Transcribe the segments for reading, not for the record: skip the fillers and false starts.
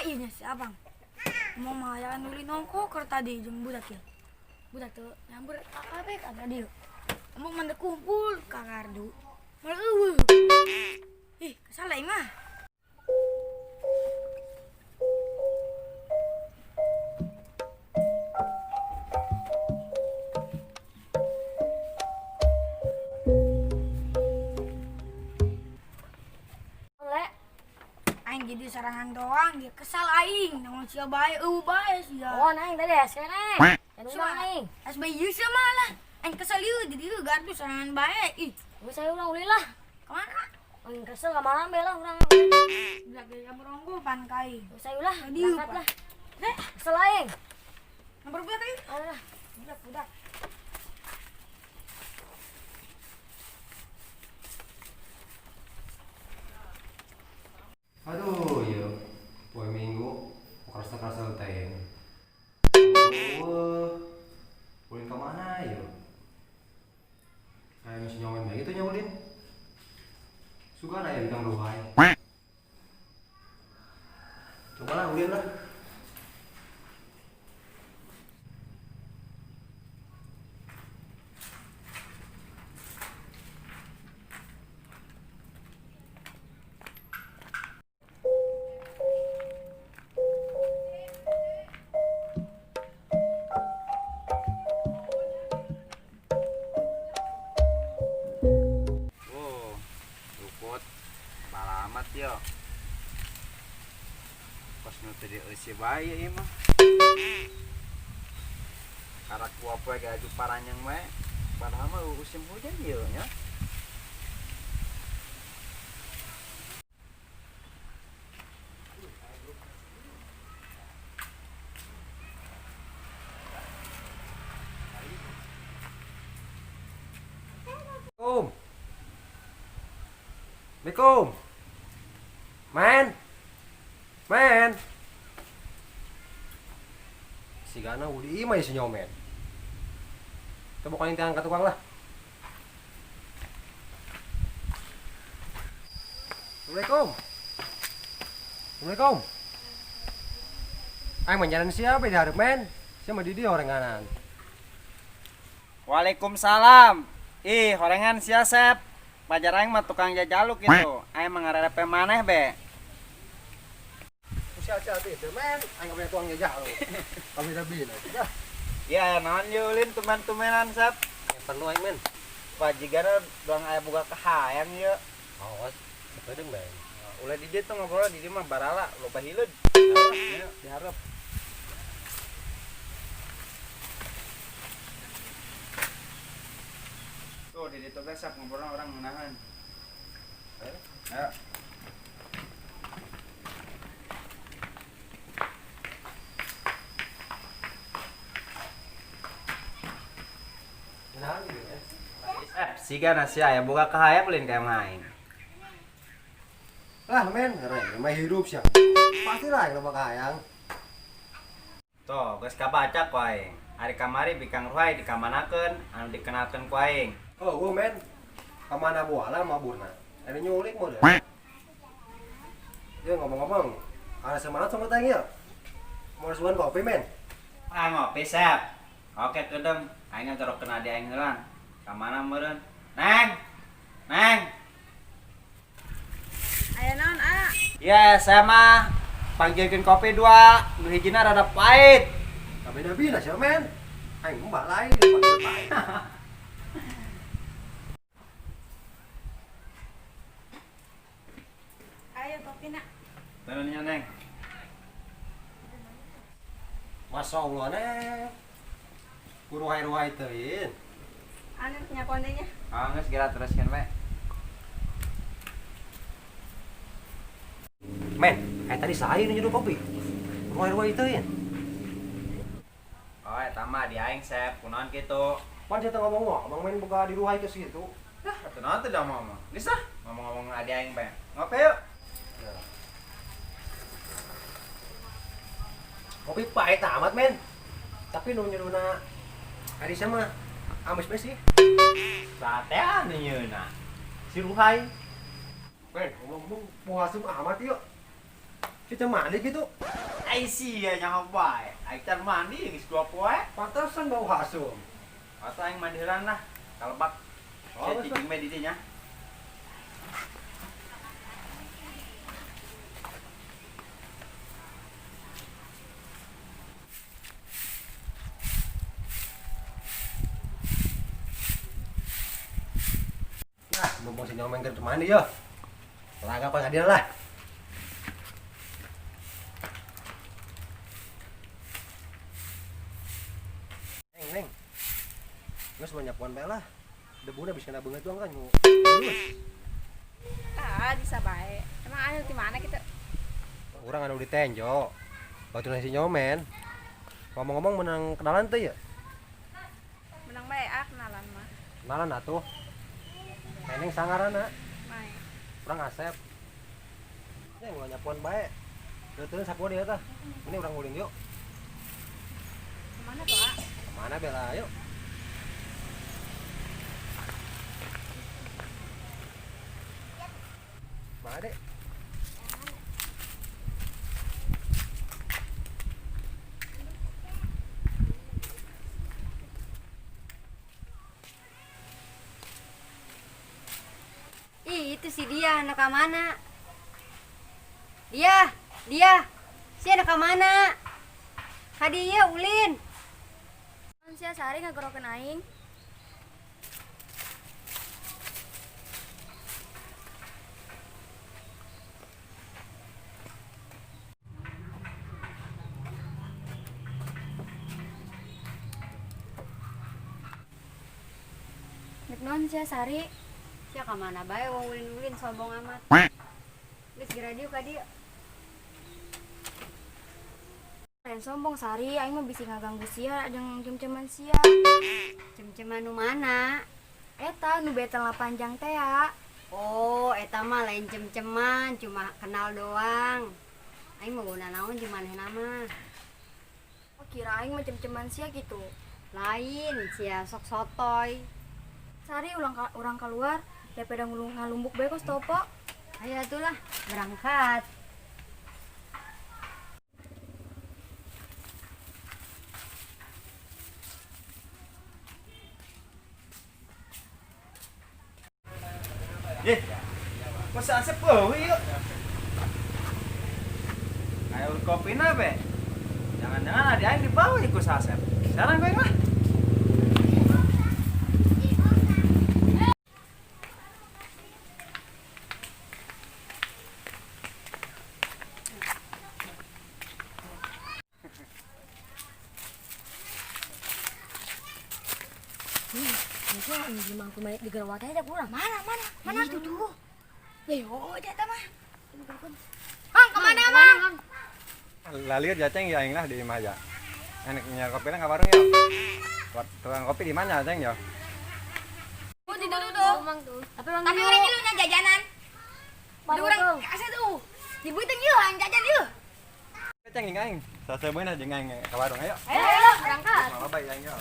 Ieu nya si Abang. Mau mahayan ulin nongko keur tadi jeung budak ieu. Budak teu nyamber kabeh ka dieu. Ngomong mah kumpul ka gardu. Malah eueuh. Ih, kesal aing mah. Le, Aing jadi sarangan doang, dia kesal aing. Naon sia bae eueuh bae sia. oh aing tadi es kene. Yang ulang aing. Es bae ieu sia malah. Aing kesal ieu jadi ieu gardu sarangan bae. Ih, Geus saya ulang ulin lah. kemana? Aing kesel ka mana be lah urang. Budak dari kamar ronggo pan ka aing. Geus saya ulah, Tadi, berangkat Pak. lah. Deh, Kesel aing. nomor budak aing. Alah. Budak, budak. Aduh, iya. Poe Minggu, kerasa-kerasa teh. Wah, ulin ke mana ya? Kayak mesti nyomen bae gitu nya ulin. Suka lah ya bidang ruhai. Cobalah ulin lah. Wow, luput, balamat yo. Pas nu teu dieusi bae ieu mah. Karak ku poe gaju paranyang we. Padahal mah musim hujan ieu nya. Assalamualaikum. Assalamualaikum. Men. Men. Si Gana udah imah ya si nyomen. Coba kau yang ke tukang lah. Assalamualaikum. Assalamualaikum. Aing menjalan siapa di hareup men? Siapa di dia orang kanan. Waalaikumsalam. Ih, horengan sia Sep. Pajar aing mah tukang jajaluk gitu. Aing mah ngarerepe maneh be. Usia sia teh men, aing punya tuang jajal. Kami dah bila. Dah. Ya, naon ye ulin tumen-tumenan Sep. Yang perlu aing men. Wah, jigana doang aya boga kahayang ye. Awas, sepedeng men. Ulah di dieu tuh ngobrol di dieu mah barala loba hileud. Ya, diharap. Tuh di ditu teh Sep ngobrol orang ngeunaheun. Ayo. Ngeunaheun gitu ya. Siga nasi aya boga kahayang ulin ka aing. Lah men, ngeren, mah hidup sih. Pastilah yang loba kahayang. Tuh, geus kabaca ku aing. Ari kamari bikang ruhai dikamanakeun, anu dikenalkeun ku aing. Oh, gua men. Kamana bola maburna. Ada nyulik model. Ya ngomong-ngomong, ada semangat sama tanya ya? Mau suan kopi men? Ah ngopi Sep. Oke kedem, aing ngajorok kena di aing heulan. Kamana meureun? Neng. Neng. Aya naon, A? Ya, saya mah panggilkeun kopi dua, nu hijina rada pahit. Tapi dah bila sih men. Aing mbak lain dipanggil pahit. Ayo kopi nak. Temennya Neng. Masya Allah neng. Kuruhai-ruhai teuing. Anu nya kondenya. Ah, geus geura teruskeun we. Men, kayak tadi saya nu nyeduh kopi. Ruhai-ruhai teuing. Oh, eta mah di aing Sep, kunaon kitu? Pan saya ngomong ngomong main buka di ruhai ke situ. Dah, atuh naon teh da ngomong. Geus ah, ngomong-ngomong adi aing bae. Ngopi yuk. Kopi pahit amat men. Tapi nu nyeduna hari sama amis bae sih. Satean nu nyeuna. Si Ruhai. Men, ngomong-ngomong puasum amat yuk. Kita mandi gitu. Ai sia nyaho bae. Aing can mandi geus 2 poe. Pantesan bau hasum. Atau aing mandi heula lah. Kalebak. Oh, Saya cicing bae di dinya. Nah, mumpung si Nyomen keur mandi yo. Laga pengadilan lah. Neng, neng. Geus banyak nyapuan bae lah. Debuna bisa kena beungeut doang kan. Lulus. Ah, bisa bae. Emang anu di mana gitu? Urang anu ditenjo. Batu si Nyomen. Ngomong-ngomong menang kenalan teh ya? Menang bae ah kenalan mah. Kenalan atuh. Neneng sangarana, Mae. urang Asep. Neng ulah nyapuan bae. Leuteun sapu dia tah. Ini urang ulin yuk. Kemana tuh, ah? Kemana Bella? Ayo. Mana dek? Ih, itu si dia anak mana? Dia, dia. Si anak mana? Hadiah ulin. Sia sare ngagorokeun aing. Nek naon sia Sari? Sia ka mana bae wong ulin-ulin sombong amat. Geus geura dieu ka dieu. Lain sombong Sari, aing mah bisi ngaganggu sia jeung cem-ceman sia. Cem-ceman nu mana? Eta nu betelna panjang teh ya. Oh, eta mah lain cem-ceman, cuma kenal doang. Aing mah guna naon jeung manehna mah. Oh, kira aing mah cem-ceman sia gitu. Lain, sia sok sotoy. Sari ulang ka, urang keluar daripada ngalumbuk bae kos topo. Ayo atulah, berangkat. Ye. Masa Asep eueuh ieu? Ayo kopi na be. Jangan-jangan ada aing dibawa ieu ku si Asep. Sekarang gue lah. Itu ini mah aku balik di gerawat aja kurang. Mana mana mana itu tuh. Yo, eta mah. Hang kemana mang? Lalir jaceng ya aing lah di imah ya. Enak punya kopi lah warung ya. Tukang kopi di mana ceng ya? Oh, di tuh tuh. Tapi orang Tapi orang ngilunya jajanan. Di urang kasih tuh. Di beuteung ieu aing jajan ieu. Ceng jeung aing. Selesai beunah jeung aing ke warung ayo. Ayo, ayo berangkat. Mama bae aing yo.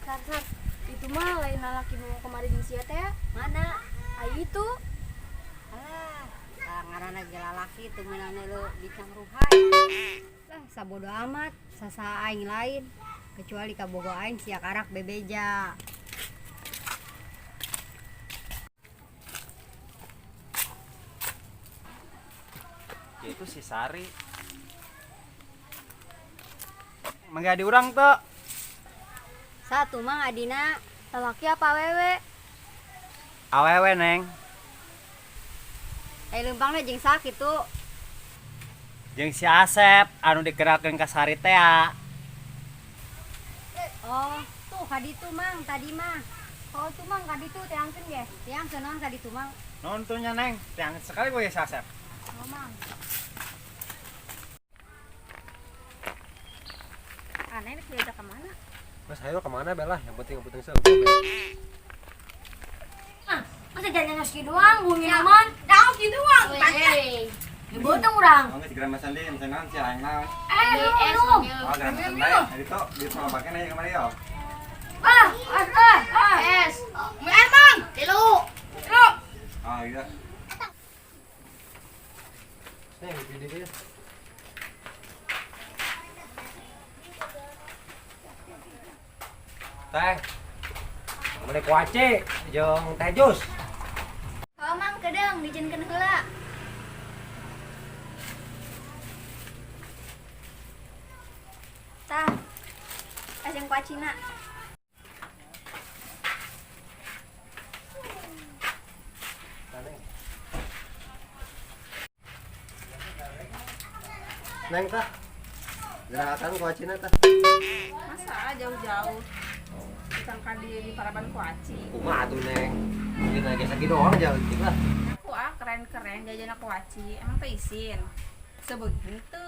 Sar, sar. Itu mah lain lalaki mau kemari jeung sia teh ya. Mana? Ai itu. Alah, ngaranna ge lalaki teu meunang lu bicang ruhai. Lah, sabodo amat, sasa aing lain. Kecuali kabogo aing sia karak bebeja. Ya itu si Sari. Mangga di urang tuh. Satu mang adina Lalaki apa awewe? Awewe neng. Eh leumpangna jeung sakit tuh. Jeung si Asep anu dikenalkeun ka Sari teh ya. Oh, tuh kaditu mang tadi mah. Oh, tuh mang kaditu teangkeun ge. Tiang naon kaditu mang. Nontonnya neng, yang sekali gue si Asep. Oh, mang. Aneh nih diajak kemana? Mas ayo kemana Bella? Yang penting seueuh. Ah, masa jajan nasi doang, bumi aman. Daun gitu doang. Di beuteung urang. Oh, geus geura mesen deui, mesen naon sih aing mah. Eh, lu lu. Oh, geura mesen bae. Jadi tuh di sama pakai aja kemari yo. Ah, ah, ah. Es. Emang. Mang, tilu. Tilu. Ah iya. Neng, di dia. Teh. Beli kuaci jeung teh jus. Oh, Mang, kedeng dijieunkeun heula. Tah. Ajeng kuacina. Tah, Neng. Neng tah. Gerakan kuacina tah. Masa jauh-jauh. Ditangkan di paraban kuaci. Kumaha tuh, Neng? Mungkin lagi sakit doang aja leutik lah. Aku ah keren-keren jajan kuaci. Emang teh isin. Sebegitu.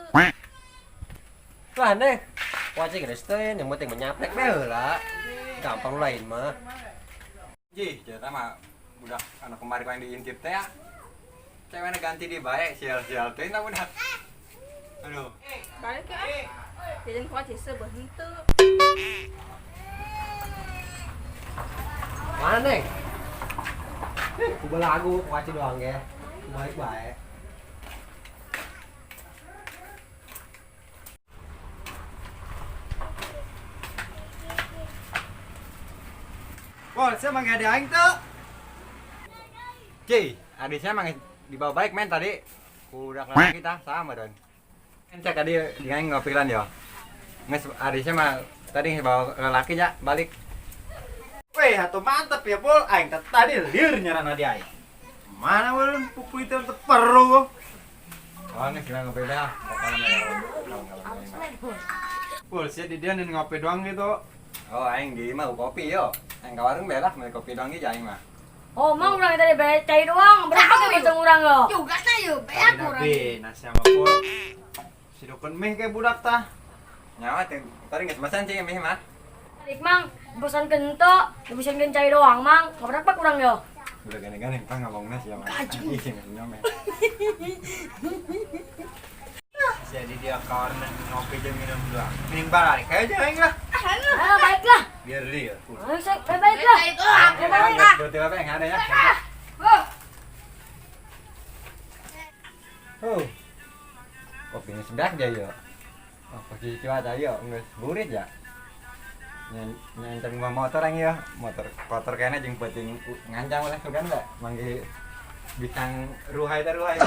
Lah, Neng. Kuaci geus teh, yang penting menyaplek bae heula. Gampang lain mah. Ji, cerita mah budak anu kemarin yang diintip teh ya. Ceweknya ganti di bae, sial-sial teh nah budak. Aduh. Balik ya. Jajan kuaci sebegitu. Mana, Neng? Ku belagu kuaci doang ya. Ku balik bae. Wah, saya manggil ada aing tuh. Ji, adik saya manggil dibawa balik men tadi. Ku udah kelar kita sama don. Kan cek tadi dengan ngopilan ya. Nges adik saya mah tadi bawa lelaki ya balik. Weh, atuh mantep ya, Pul. Aing teh tadi lieur nyaran adi aing. Mana we pupu itu teu perlu. Oh, nges gimana ngopi dah. Pul, sia di dia ngopi doang gitu. Oh, aing di mah kopi yo. Aing ka warung belah beli kopi doang ge aing mah. Oh, Mang, urang tadi bere cai doang. Berapa ke bocong urang lo? Juga tah yeuh, beak urang. Tapi nasi sama Pul. Sidokeun meh kayak budak tah. Nyawa teh tadi geus pesan cing mie mah. Tarik, Mang, bosan kento, bosan cai doang, Mang. Nggak berapa kurang yo. Udah gane-gane tah ngomongna sia mah. Ih, nyome. Jadi dia kawan ngopi aja minum doang. Mending balik aja aing lah. Ah, baiklah. Biar lieur. Ayo, baiklah. Baiklah. Dua apa yang ada ya? Oh. Kopinya sedak aja yo. Oh, kopi cuaca yo, geus burit ya. Nyancang gua motor aing yo, motor kotor kayaknya jeung penting ngancang oleh sugan lah, manggil bisang ruhai teh ruhai.